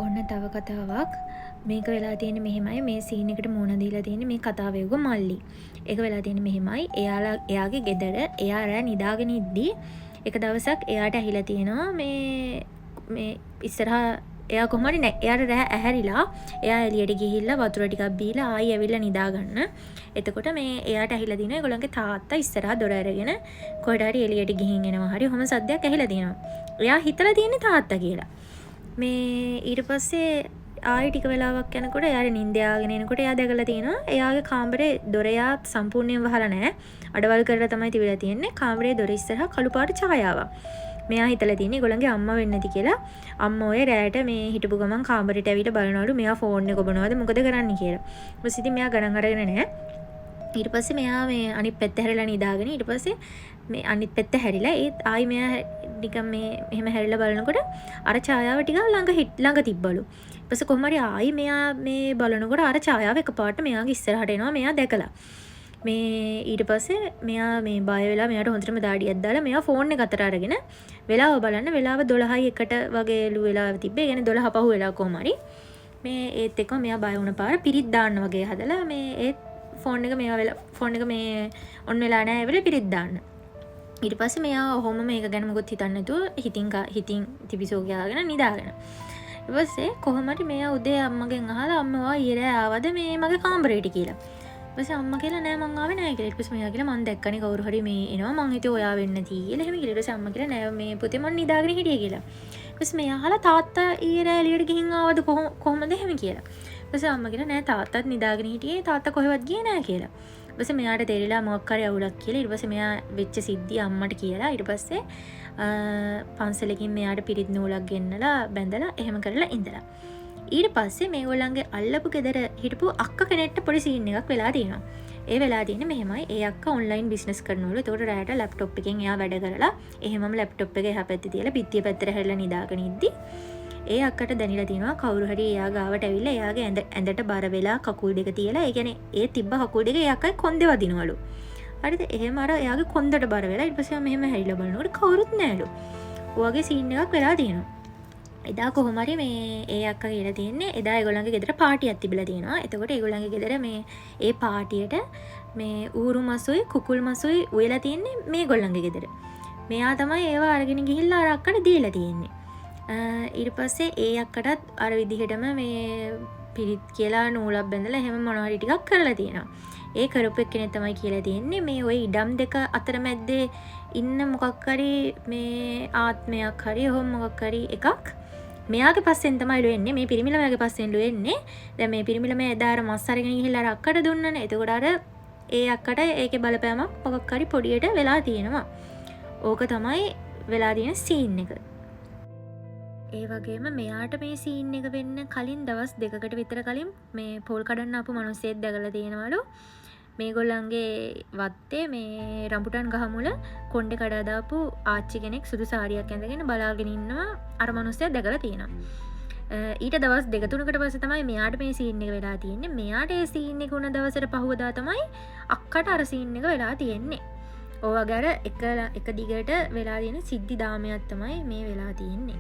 ඔන්න තව කතාවක්. මේක වෙලා තියෙන්නේ මෙහෙමයි. මේ සීන් එකට මුහුණ දීලා තියෙන්නේ මේ කතාව එව්ව මල්ලි. ඒක වෙලා තියෙන්නේ මෙහෙමයි. එයාලා එයාගේ ගෙදර එයා රෑ නිදාගෙන ඉද්දි එක දවසක් එයාට ඇහිලා තියෙනවා මේ මේ ඉස්සරහා එයා කොහොම හරි නෑ එයාට රෑ ඇහැරිලා එයා එළියට ගිහිල්ලා වතුර ටිකක් බීලා ආයි ඇවිල්ලා නිදා ගන්න. එතකොට මේ එයාට ඇහිලා තියෙනවා ඒගොල්ලන්ගේ තාත්තා ඉස්සරහා දොර අරගෙන කොහෙට හරි එළියට ගිහින් එනවා හරි ඔහොම සද්දයක් ඇහිලා තියෙනවා. එයා හිතලා තියෙන්නේ තාත්තා කියලා. මේ ඊට පස්සේ ආයෙ ටික වෙලාවක් යනකොට එයාට නින්ද යාගෙන එනකොට එයා දැකලා තියෙනවා එයාගේ කාමරේ දොර එයා සම්පූර්ණයෙන් වහලා නෑ. අඩවල් කරලා තමයි තිබිලා තියෙන්නේ. කාමරේ දොර ඉස්සරහා කළු පාට ඡායාවක්. මෙයා හිතලා තියෙන්නේ ඒගොල්ලන්ගේ අම්මා වෙන්න ඇති කියලා. අම්මා ඔය රෑට මේ හිටපු ගමන් කාමරේට ඇවිල්ලා බලනවලු මෙයා ෆෝන් එක ඔබනවද මොකද කරන්නේ කියලා. ඊට පස්සේ ඉතින් මෙයා ගණන් අරගෙන නෑ. ඊට පස්සේ මෙයා මේ අනිත් පැත්ත හැරිලා නිදාගෙන ඊට පස්සේ මේ අනිත් පැත්ත හැරිලා ඒත් ආයි මෙයා නිකන් මේ මෙහෙම හැරිලා බලනකොට අර ඡායාව ටිකක් ළඟ තිබ්බලු. ඊට පස්සේ කොහොම හරි ආයි මෙයා මේ බලනකොට අර ඡායාව එකපාරට මෙයාගේ ඉස්සරහට එනවා මෙයා දැකලා. මේ ඊට පස්සේ මෙයා මේ බය වෙලා මෙයාට හොඳටම දාඩියක් දාලා මෙයා ෆෝන් එක අතට අරගෙන වෙලාව බලන්න වෙලාව 12යි 1ට වගේලු වෙලාව තිබ්බේ. ඒ කියන්නේ 12 පහු වෙලා කොහොම හරි. මේ ඒත් එක්කම මෙයා බය වුණ පාර පිරිත් දාන්න වගේ හදලා මේ ඒත් ෆෝන් එක මෙයා වෙලා ෆෝන් එක මේ ඔන් වෙලා නෑ ඒ වෙලේ පිරිත් දාන්න. ඊට පස්සේ මෙයා ඔහොම මේක ගැන මොකුත් හිතන්නේ නැතුව හිතින් තිබිසෝ කියාගෙන නිදාගෙන. ඊට පස්සේ කොහොම හරි මෙයා උදේ අම්මගෙන් අහලා අම්මා ඔයා ඊයේ රෑ ආවද මේ මගේ කාමරේට කියලා. ඊට පස්සේ අම්මා කියලා නෑ මං ආවේ නෑ කියලා. ඊට පස්සේ මෙයා කියලා මං දැක්කනේ කවුරු හරි මේ එනවා මං හිතුවේ ඔයා වෙන්න ඇති කියලා. එහෙම කියලා. ඊට පස්සේ අම්මා කියලා නෑ මේ පුතේ මං නිදාගෙන හිටියේ කියලා. ඊට පස්සේ මෙයා අහලා තාත්තා ඊයේ රෑ එළියට ගිහින් ආවද කොහොමද එහෙම කියලා. ඊට පස්සේ අම්මා කියලා නෑ තාත්තත් නිදාගෙන හිටියේ තාත්තා කොහෙවත් ගියේ නෑ කියලා. ඊට පස්සේ මෙයාට තේරිලා මොකක් හරි අවුලක් කියලා. ඊට පස්සේ මෙයා වෙච්ච සිද්ධිය අම්මට කියලා. ඊට පස්සේ පන්සලකින් මෙයාට පිරිත් නූලක් ගෙන්නලා බැඳලා එහෙම කරලා ඉඳලා. ඊට පස්සේ මේගොල්ලන්ගේ අල්ලපු ගෙදර හිටපු අක්ක කෙනෙක්ට පොඩි සීන් එකක් වෙලා තියෙනවා. ඒ වෙලා තියෙන්නේ මෙහෙමයි. ඒ අක්කා ඔන්ලයින් බිස්නස් කරනවලු. එතකොට රෑට ලැප්ටොප් එකෙන් එයා වැඩ කරලා එහෙමම ලැප්ටොප් එක එහා පැත්තේ තියලා බිත්තිය පැත්තට හැරිලා නිදාගෙන ඉද්දි ඒ අක්කට දැනිලා තියෙනවා කවුරු හරි එයා ගාවට ඇවිල්ලා එයාගේ ඇඳට බර වෙලා කකුල් දෙක තියලා, ඒ කියන්නේ ඒ තිබ්බ කකුල් දෙක ඒ අක්කගේ කොන්දේ වදිනවලු. හරිද? එහෙම අර එයාගේ කොන්දට බර වෙලා ඊට පස්සේ මෙහෙම හැරිලා බලනකොට කවුරුත් නෑලු. ඔයගේ සීන් එකක් වෙලා තියෙනවා. එදා කොහොම හරි මේ ඒ අක්කා කියලා තියෙන්නේ එදා ඒගොල්ලන්ගේ ගෙදර පාටියක් තිබිලා තියෙනවා. එතකොට ඒගොල්ලන්ගේ ගෙදර මේ ඒ පාටියට මේ ඌරු මසුයි කුකුල් මසුයි උයලා තියෙන්නේ මේගොල්ලන්ගේ ගෙදර. මෙයා තමයි ඒවා අරගෙන ගිහිල්ලා අර අක්කට දීලා තියෙන්නේ. ඊට පස්සේ ඒ අක්කටත් අර විදිහටම මේ පිරිත් කියලා නූලක් බැඳලා එහෙම මොනවා හරි ටිකක් කරලා තියෙනවා. ඒ කරපු එක්කෙනෙක් තමයි කියලා තියෙන්නේ මේ ඔය ඉඩම් දෙක අතරමැද්දේ ඉන්න මොකක් හරි මේ ආත්මයක් හරි ඔහොම මොකක් හරි එකක් මෙයාගේ පස්සෙන් තමයිලු එන්නේ. මේ පිරිමි ළමයාගේ පස්සෙන්ලු එන්නේ. දැන් මේ පිරිමි ළමයා එදා අර මස් අරගෙන ගිහිල්ලා අර අක්කට දුන්නනේ. එතකොට අර ඒ අක්කට ඒකේ බලපෑමක් මොකක් හරි පොඩියට වෙලා තියෙනවා. ඕක තමයි වෙලා තියෙන සීන් එක. ඒ වගේම මෙයාට මේ සීන් එක වෙන්න කලින් දවස් දෙකකට විතර කලින් මේ පොල් කඩන්න ආපු මිනිස්සෙක් දැකලා තියෙනවලු. මේගොල්ලන්ගේ වත්තේ මේ රම්බුටන් ගහ මුල කොණ්ඩේ කඩා දාපු ආච්චි කෙනෙක් සුදු සාරියක් ඇඳගෙන බලාගෙන ඉන්නවා අර මිනිස්සයා දැකලා තියෙනවා. ඊට දවස් දෙක තුනකට පස්සේ තමයි මෙයාට මේ සීන් එක වෙලා තියෙන්නේ. මෙයාට ඒ සීන් එක වුණ දවසට පහුවදා තමයි අක්කට අර සීන් එක වෙලා තියෙන්නේ. ඔය වගේ අර එක දිගට වෙලා තියෙන සිද්ධි දාමයක් තමයි මේ වෙලා තියෙන්නේ.